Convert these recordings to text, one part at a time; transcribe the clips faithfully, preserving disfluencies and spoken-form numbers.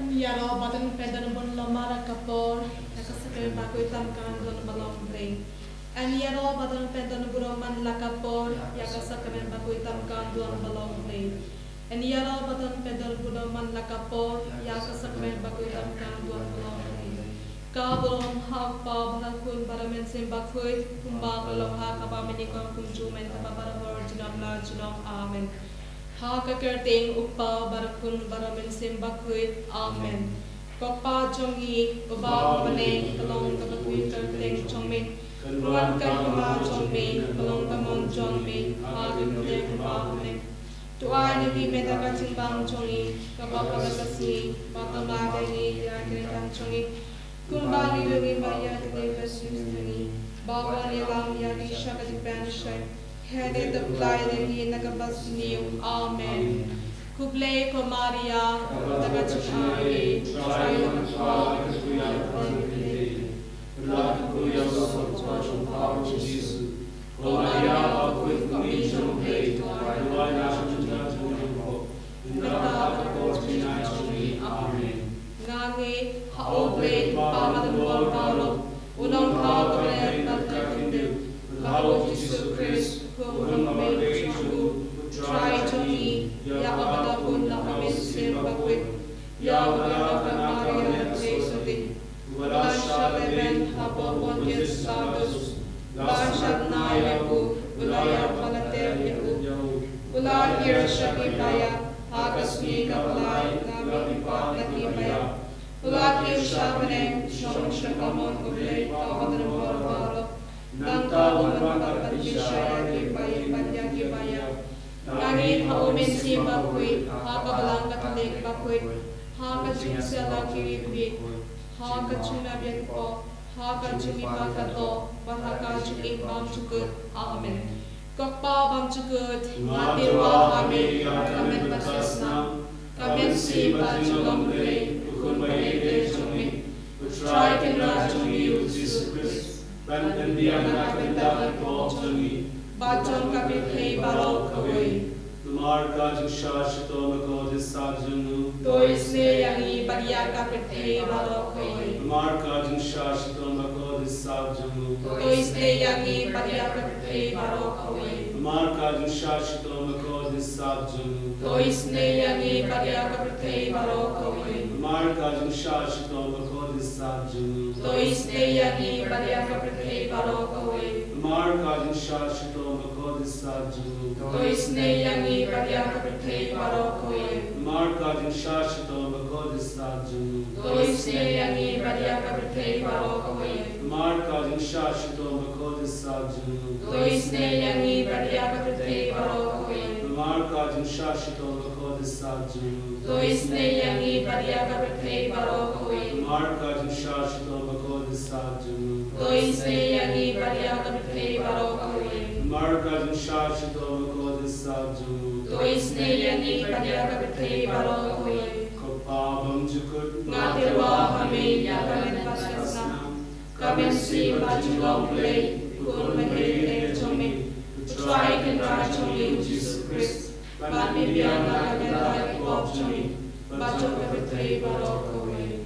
Ïaroh ba don pyndonkam bun lem ha ka por ïa ka sakramen bakhuid tam ka ngan duwan ba long Blei. Ïaroh ba don pyndonkam bun lem ha ka por ïa ka sakramen bakhuid tam ka ngan duwan ba long Blei. Ïaroh ba don pyndonkam bun lem ha ka por ïa ka sakramen bakhuid tam ka ngan duwan ba long Blei. Ka burom ha u Kpa bad ha u Khun bad ha u Mynsiem Bakhuid, kumba ka long ha kaba mynnyngkong, kumjuh, mynta bad barabor, junom la junom. Amen. Ha ka kyrteng u Kpa bad u Khun bad u Mynsiem Bakhuid. Amen. Ko Kpa jong ngi uba ha bneng, ka long kaba kyrteng jong me. Kan wan ka hima jong me, kan long ka mon jong me ha ka bneng kumba ha bneng. To ai ïa ngi mynta ka jingbam jong ngi kaba ha ka sngi, bad to map ïa ngi ïa ki ryngkang jong ngi, kumba ngi ruh ngi map ïa kito kiba sngewsih ïa ngi. Bad wat ïalam ïa ngi sha ka jingpynshoi, hynrei to pynlait ïa ngi na kaba sniew. Amen. Khublei ko Maria, kaba don ka jingaiei, U Trai u don bad pha, ka dei ka kmie jong u Blei. Lada ka kmie jong u Jisu. Ko Maria, kaba khuid, ka kmie jong u Blei, to duwai ïa ngi ki nongwai jong u Blei, mynta bad ha ka por jingïaid jong ngi. Amen. Nga ngeit ha U Blei Kpa Bardon Bor baroh, U Nongthaw Kynrad bad ka Kynriew, bad ha U Jisu Khrist, U Khun ba marwei jong u, U Trai jong ngi, ïa uba don bun la U Mynsiem Bakhuid, ïa uba don ka Maria ka theisotti, uba la shah lehbeiñ hapoh Pontius Pilatus, la shah tnga ïa u, u la ïap bad la tep ïa u, u la hiar sha ki baïap, ha ka sngi kaba lai u la mihpat na ki baïap, u la kiew sha bneng, u shong sha ka mon U Blei Kpa Bardon Bor baroh. Nangta un wan pat ban pynshai ïa ki baï bad ïa ki baïap. Nga ngeit ha U Mynsiem Bakhuid, ha ka Balang Katholik bakhuid, ha ka jingïasyllok kiwei kiwei, ha ka jingmap ïa ki pop, ha ka jingmihpat katto, bad ha ka jingim bymjukut. Amen. Ko Kpa bymjukut, nga tyrwa ha me ïa ka met bad ka snam, ka mynsiem bad jinglong Blei, U Khun ba ïeit jong me, U Trai Kynrad jong ngi U Jisu Khrist, ban pynbiang na ka bynta ki pop jong ngi bad jong ka pyrthei baroh kawei. Namar ka jingshah shitom bakordit sap jong u, to isynei ïa ngi bad ïa ka pyrthei baroh kawei. Namar ka jingshah shitom bakordit sap jong u, to isynei ïa ngi bad ïa ka pyrthei baroh kawei. Namar ka jingshah shitom bakordit sap jong u, to isynei ïa ngi bad ïa ka pyrthei baroh kawei. Namar ka jingshah shitom bakordit sap jong u, to isynei ïa ngi bad ïa ka pyrthei baroh kawei. Namar ka jingshah shitom bakordit sap jong u, to isynei ïa ngi bad ïa ka pyrthei baroh kawei. Namar ka jingshah shitom bakordit sap jong u, to isynei ïa ngi bad ïa ka pyrthei baroh kawei. Namar ka jingshah shitom bakordit sap jong u, to isynei ïa ngi bad ïa ka pyrthei baroh kawei. Namar ka jingshah shitom bakordit sap jong u, to isynei ïa ngi bad ïa ka pyrthei baroh kawei. Namar ka jingshah shitom bakordit sap jong u, to isynei ïa ngi bad ïa ka pyrthei baroh kawei. Namar ka jingshah shitom bakordit sap jong u, to isynei ïa ngi bad ïa ka pyrthei baroh kawei. Ko Kpa bymjukut, nga tyrwa ha me ïa ka met bad ka snam, ka mynsiem bad jinglong Blei, U Khun ba ïeit jong me, U Trai Kynrad jong ngi U Jisu Khrist, ban pynbiang na ka bynta ki pop jong ngi bad jong ka pyrthei baroh kawei.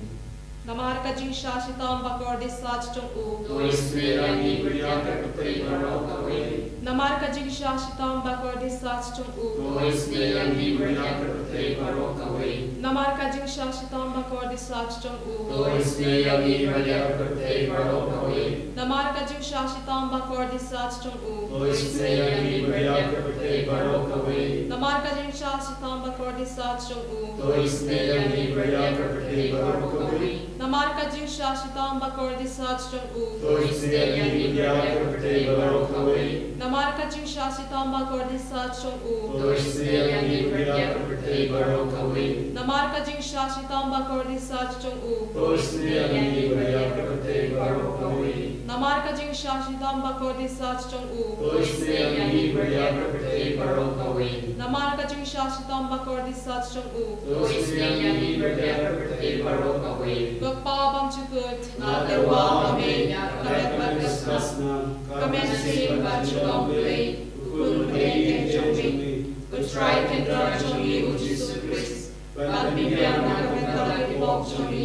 Namar ka jingshah shitom bakordit sap jong u, to isynei ïa ngi bad ïa ka pyrthei baroh kawei. Namar ka jingshah shitom bakordit sap jong u, to isynei ïa ngi bad ïa ka pyrthei baroh kawei. Namar ka jingshah shitom bakordit sap jong u, to isynei ïa ngi bad ïa ka pyrthei baroh kawei. Namar ka jingshah shitom bakordit sap jong u, to isynei ïa ngi bad ïa ka pyrthei baroh kawei. Namar ka jingshah shitom bakordit sap jong u, to isynei ïa ngi bad ïa ka pyrthei baroh kawei. Namar ka jingshah shitom bakordit sap jong u, to isynei ïa ngi bad ïa ka pyrthei baroh kawei. Namar ka jingshah shitom bakordit sap jong u, to isynei ïa ngi bad ïa ka pyrthei baroh kawei. Namar ka jingshah shitom bakordit sap jong u, to isynei ïa ngi bad ïa ka pyrthei baroh kawei. Namar ka jingshah shitom bakordit sap jong u, to isynei ïa ngi bad ïa ka pyrthei baroh kawei. Namar ka jingshah shitom bakordit sap jong u, to isynei ïa ngi bad ïa ka pyrthei baroh kawei. Ko Kpa bymjukut, nga tyrwa ha me ïa ka met bad ka snam, ka mynsiem bad jinglong Blei, U Khun ba ïeit jong me, U Trai Kynrad jong ngi U Jisu Khrist, Ban pynbiang na ka bynta ki pop jong ngi,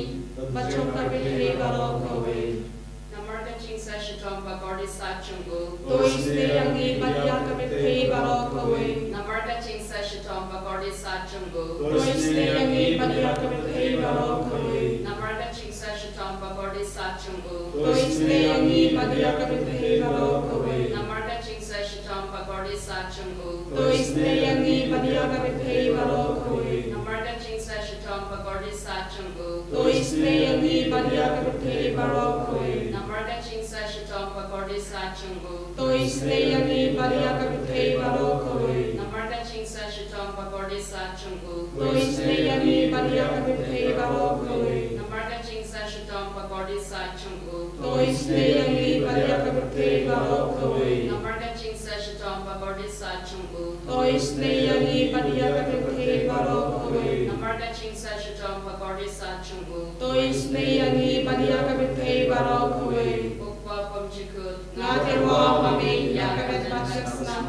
bad jong ka pyrthei baroh kawei. Namar ka jingsah shitom bakordit sat jong u, to isynei ïa ngi bad ïa ka pyrthei baroh kawei. Namar ka jingsah shitom bakordit sat jong u, to isynei ïa ngi bad ïa ka pyrthei baroh kawei. Namar ka jingsah shitom bakordit sat jong u, to isynei ïa ngi bad ïa ka pyrthei baroh kawei. Namar ka jingsah shitom bakordit sat jong u, to isynei ïa ngi bad ïa ka pyrthei baroh kawei. Namar ka jingsah shitom bakordit sat jong u, to isynei ïa ngi bad ïa ka pyrthei baroh kawei. Namar ka jingsah shitom bakordit sat jong u, to isynei ïa ngi bad ïa ka pyrthei baroh kawei. Namar ka jingsah shitom bakordit sat jong u, to isynei ïa ngi bad ïa ka pyrthei baroh kawei. Namar ka jingsah shitom bakordit sat jong u, to isynei ïa ngi bad ïa ka pyrthei baroh kawei. Namar ka jingsah shitom bakordit sat jong u, to isynei ïa ngi bad ïa ka pyrthei baroh kawei. Namar ka jingsah shitom bakordit sat jong u, to isynei ïa ngi bad ïa ka pyrthei baroh kawei. Ko Kpa bymjukut, nga tyrwa ha me ïa ka met bad ka snam,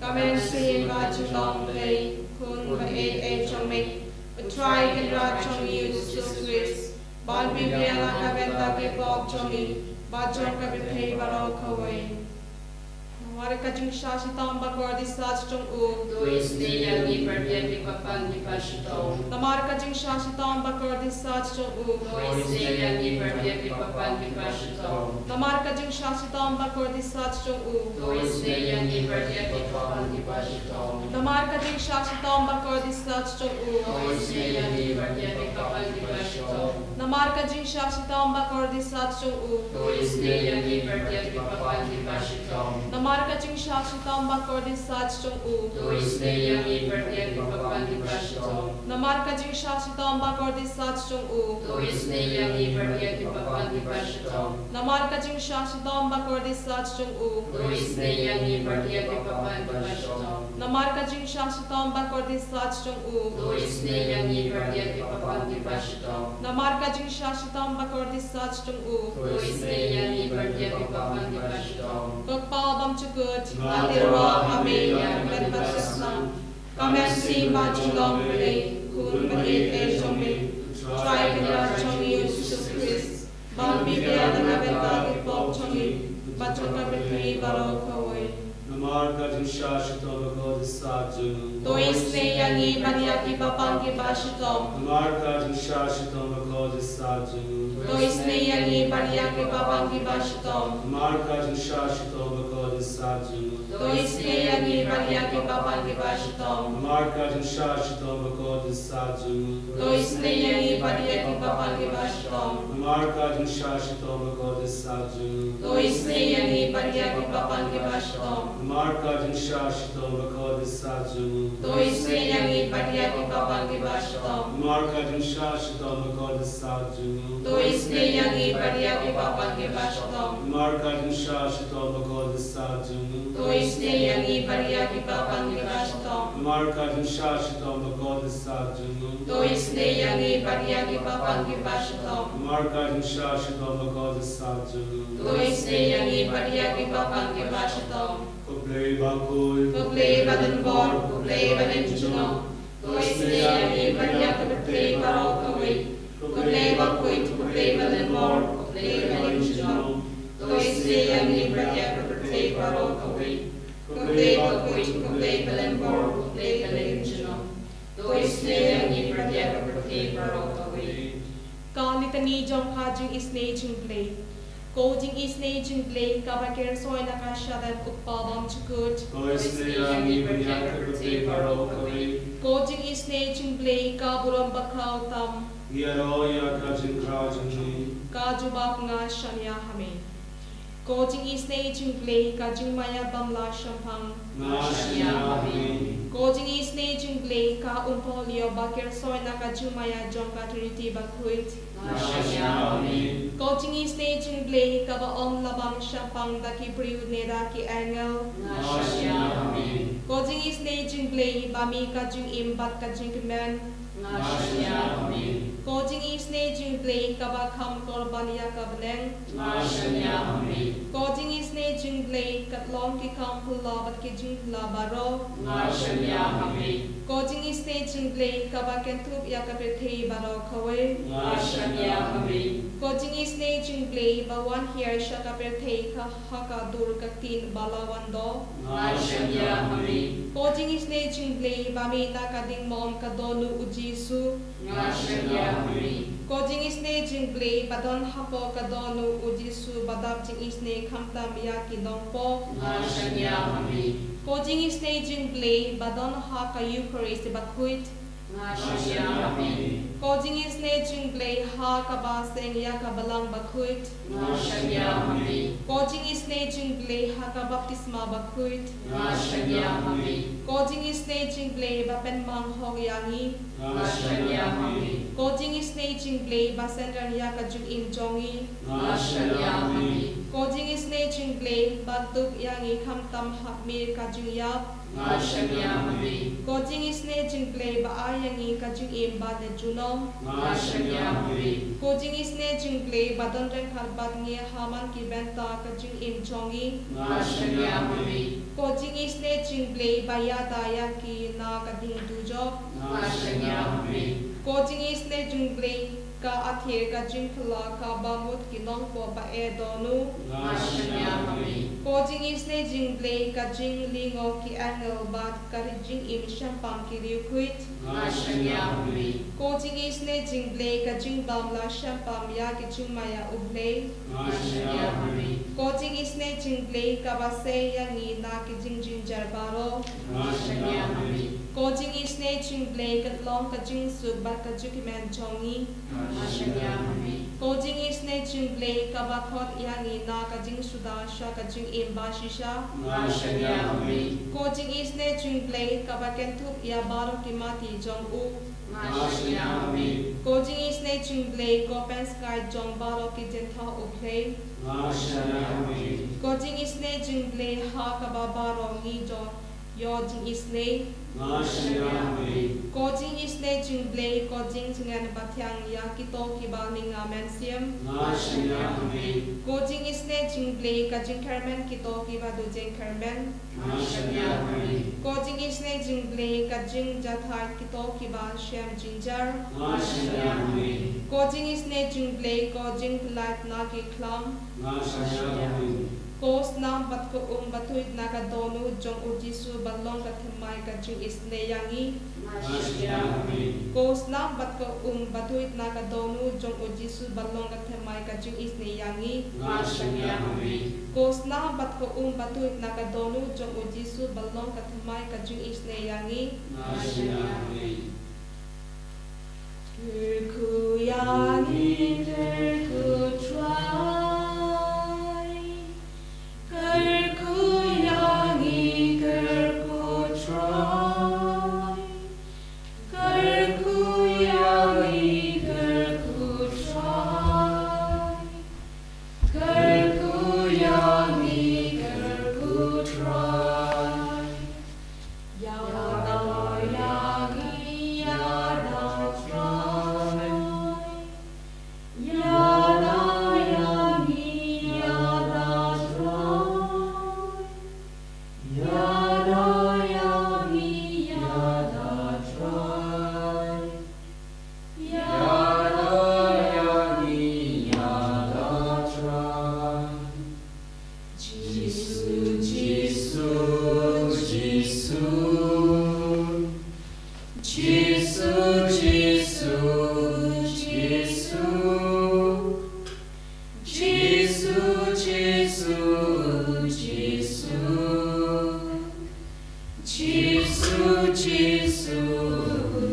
ka mynsiem bad jinglong Blei, Khun ba ïeit jong me, U Trai Kynrad jong ngi U Jisu Khrist, ban pynbiang na ka bynta ki pop jong ngi bad jong ka pyrthei baroh kawei. Namar ka jingsah shitom bakordit sat jong u, to isynei ïa ngi bad ïa ki bapang kiba shitom. Namar ka jingsah shitom bakordit sat jong u, to isynei ïa ngi bad ïa ki bapang kiba shitom. Namar ka jingsah shitom bakordit sat jong u, to isynei ïa ngi bad ïa ki bapang kiba shitom. Namar ka jingsah shitom bakordit sat jong u, to isynei ïa ngi bad ïa ki bapang kiba shitom. Namar ka jingsah shitom bakordit sat jong u, to isynei ïa ngi bad ïa ki bapang kiba shitom. Namar ka jingsah shitom bakordit sat jong u, to isynei ïa ngi bad ïa ki bapang kiba shitom. Namar ka jingsah shitom bakordit sat jong u, to isynei ïa ngi bad ïa ki bapang kiba shitom. Namar ka jingsah shitom bakordit sat jong u, to isynei ïa ngi bad ïa ki bapang kiba shitom. Namar ka jingsah shitom bakordit sat jong u, to isynei ïa ngi bad ïa ki bapang kiba shitom. Namar ka jingsah shitom bakordit sat jong u, to isynei ïa ngi bad ïa ki bapang kiba shitom. Ko Kpa bymjukut, nga tyrwa ha me ïa ka met bad ka snam, ka mynsiem bad jinglong Blei, Khun ba ïeit jong me, U Trai Kynrad jong ngi U Jisu Khrist, ban pynbiang na ka bynta ki pop jong ngi bad jong ka pyrthei baroh kawei. Namar ka jingsah shitom bakordit sat jong u, to isynei ïa ngi bad ïa ki bapang kiba shitom. Namar ka jingsah shitom bakordit sat jong u, to isynei ïa ngi bad ïa ki bapang kiba shitom. Namar ka jingsah shitom bakordit sat jong u, to isynei ïa ngi bad ïa ki bapang kiba shitom. Namar ka jingsah shitom bakordit sat jong u, to isynei ïa ngi bad ïa ki bapang kiba shitom. Namar ka jingsah shitom bakordit sat jong u, to isynei ïa ngi bad ïa ki bapang kiba shitom. Namar ka jingsah shitom bakordit sat jong u, to isynei ïa ngi bad ïa ki bapang kiba shitom. Namar ka jingsah shitom bakordit sat jong u, to isynei ïa ngi bad ïa ki bapang kiba shitom. Namar ka jingsah shitom bakordit sat jong u, to isynei ïa ngi bad ïa ki bapang kiba shitom. Namar ka jingsah shitom bakordit sat jong u, to isynei ïa ngi bad ïa ki bapang kiba shitom. Namar ka jingsah shitom bakordit sat jong u, to isynei ïa ngi bad ïa ki bapang kiba shitom. Ko Blei bakhuid, ko Blei badonbor, ko Blei balyngkhuid, to isynei ïa ngi bad ïa ka pyrthei baroh kawei. Ko Blei bakhuid, ko Blei badonbor, ko Blei balyngkhuid, to isynei ïa ngi bad ïa ka pyrthei baroh kawei. Ko Blei bakhuid, ko Blei badonbor, ko Blei balyngkhuid, to isynei ïa ngi bad ïa ka pyrthei baroh kawei. Ka Litany jong ka jingisynei jong U Blei. Ko jingisynei jong U Blei kaba kiew soi na ka shadem, U Kpa bymjukut, to isynei ïa ngi bad ïa ka pyrthei baroh kawei. Ko jingisynei jong U Blei ka burom bakhraw tam, ïaroh ïa ka jingkhraw jong ngi. Ka jubab, nga shaniah ha me. Ko jingisynei jong U Blei ka jingmaïa bym lah shemphang, nga shaniah ha me. Ko jingisynei jong U Blei ka umphniang ba kiew soi na ka jingmaïa jong ka Trinity bakhuid, nga shaniah ha me. Ko jingisynei jong U Blei kaba ym lah ban shemphang da ki briew ne da ki angel, nga shaniah ha me. Ko jingisynei jong U Blei ba mih ka jingim bad ka jingkmen, Nga shaniah ha me. Ko jingisynei jong U Blei kaba kham korban ïa ka bneng. Nga shaniah ha me. Ko jingisynei jong U Blei ka long ki kam phylla bad ki jingphylla baroh. Nga shaniah ha me. Ko jingisynei jong U Blei kaba kynthup ïa ka pyrthei baroh kawei. Nga shaniah ha me. Ko jingisynei jong U Blei ba wan hiar sha ka pyrthei ka ha ka dur ka ktien ba la wan doh. Nga shaniah ha me. Ko jingisynei jong U Blei ba mih na ka diengphna ka don u Jisu. Nga shaniah ha me. Ko jingisynei jong U Blei ba don hapoh ka don u Jisu ba dap jingisynei khamtam ïa ki nongpop. Nga shaniah ha me. Ko jingisynei jong U Blei ba don ha ka Eukharist bakhuid. Nga shaniah ha me. Ko jingisynei jong U Blei ha kaba seng ïa ka balang bakhuid. Nga shaniah ha me. Ko jingisynei jong U Blei ha ka baptisma bakhuid. Nga shaniah ha me. Ko jingisynei jong U Blei ba pynmang hok ïa ngi. Nga shaniah ha me. Ko jingisynei jong U Blei ba synran ïa ka jingim jong ngi. Nga shaniah ha me. Ko jingisynei jong U Blei ba tup ïa ngi khamtam hapdeng ka jingïap. Nga shaniah ha me. Ko jingisynei jong U Blei ba ai ïa ngi ka jingim ba la junom. Nga shaniah ha me. Ko jingisynei jong U Blei ba don ryngkat bad ngi ha man ki bynta ka jingim jong ngi. Nga shaniah ha me. Ko jingisynei jong U Blei ba ïada ïa ngi na ka ding dujok. Nga shaniah ha me. Ko jingisynei jong U Blei ka athiar ka jingphylla kaba mut ki nongpop ba eh don u. Nga shaniah ha me. Ko jingisynei jong U Blei ka jinglyngngoh ki angel bad ka jingim shempam ki riewkhuid. Nga shaniah ha me. Ko jingisynei jong U Blei ka jingbam la shempam ïa ki jingma ïa U Blei. Nga shaniah ha me. Ko jingisynei jong U Blei kaba sei ïa ngi na ki jingjynjar baroh. Nga shaniah ha me. Ko jingisynei jong U Blei ka long ka jingsuk bad ka jingkmen jong ngi. Nga shaniah ha me. Ko jingisynei jong U Blei kaba khot ïa ngi na ka jingsuda sha ka jingim ba shisha. Nga shaniah ha me. Ko jingisynei jong U Blei kaba kynthup ïa baroh ki mati jong u. Nga shaniah ha me. Ko jingisynei jong U Blei ko pynsngew jong baroh ki jingthoh U Blei. Nga shaniah ha me. Ko jingisynei jong U Blei ha kaba baroh ngi ju ïoh jingisynei. Nga shaniah ha me. Ko jingisynei jong U Blei ko jingtngen ba thiang ïa kito kiba lynga mynsiem. Nga shaniah ha me. Ko jingisynei jong U Blei ka jingkyrmen kito kiba duh jingkyrmen. Nga shaniah ha me. Ko jingisynei jong U Blei ka jingjahthait kito kiba shem jynjar. Nga shaniah ha me. Ko jingisynei jong U Blei ko jingpyllait na ki khlam. Nga shaniah ha me. Ko snam bad ko um ba tuid na ka dohnud jong u Jisu ba long ka thymmai ka jingisynei ïa ngi. Nga shaniah ha me. Ko snam bad ko um ba tuid na ka dohnud jong u Jisu ba long ka thymmai ka jingisynei ïa ngi. Nga shaniah ha me. Ko snam bad ko um ba tuid na ka dohnud jong u Jisu ba long ka thymmai ka jingisynei ïa ngi. Nga shaniah ha me. Kyrkhu ïa ngi, kyrkhu Trai. Kyrkhu ïa ngi, kyrkhu Trai. Kyrkhu ïa ngi, kyrkhu Trai. Kyrkhu ïa ngi, kyrkhu Trai. Ïada ïa ngi, ïada Trai. Ïada ïa ngi, ïada Trai. Ïada ïa ngi, ïada Trai. Ïada ïa ngi, ïada Trai. Jisu, Jisu, Jisu. Jisu, Jisu, Jisu. Jisu, Jisu, Jisu. Jisu, Jisu,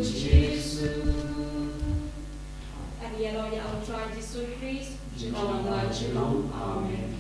Jisu. Ïaroh ïa U Trai Jisu Khrist. Junom la junom. Amen.